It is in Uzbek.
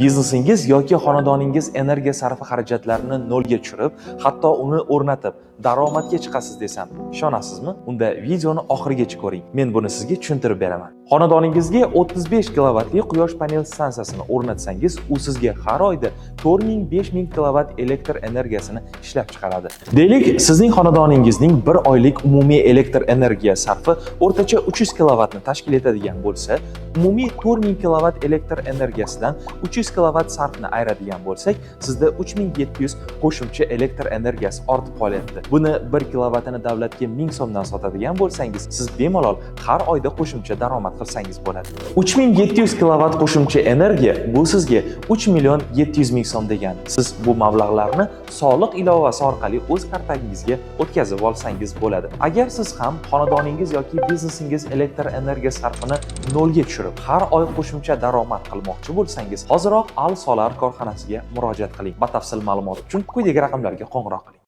Biznesingiz yoki xonadoningiz energiya sarfi xarajatlarini nolga tushirib, hatto uni o'rnatib, daromadga chiqasiz desam, ishonasizmi? Unda videoni oxirigacha ko'ring. Men buni sizga tushuntirib beraman. Xonadoningizga 35 kilovatli quyosh panel stansiyasini o'rnatsangiz, u sizga har oyda 4000-5000 kilovat elektr energiyasini ishlab chiqaradi. Deylik, sizning xonadoningizning bir oylik umumiy elektr energiya sarfi o'rtacha 300 kilovatni tashkil etadigan bo'lsa, umumiy 4000 kilovat elektr energiyasidan 300 kilovat sarfni ayiradigan bo'lsak, sizda 3700 qo'shimcha elektr energiyasi ortib qolyapti. Buni 1 kilovatini davlatga 1000 so'mdan sotadigan bo'lsangiz, siz bemalol har oyda qo'shimcha daromad qilsangiz bo'ladi. 3700 kilovat qo'shimcha energiya bu sizga 3 million 700 ming so'm degani. Siz bu mablag'larni soliq ilovasi orqali o'z kartangizga o'tkazib olsangiz bo'ladi. Agar siz ham xonadoningiz yoki biznesingiz elektr energiya sarfini nolga tushirib, har oy qo'shimcha daromad qilmoqchi bo'lsangiz, hoziroq Al Solar korxonasiga murojaat qiling. Batafsil ma'lumot uchun quyidagi raqamlarga qo'ng'iroq qiling.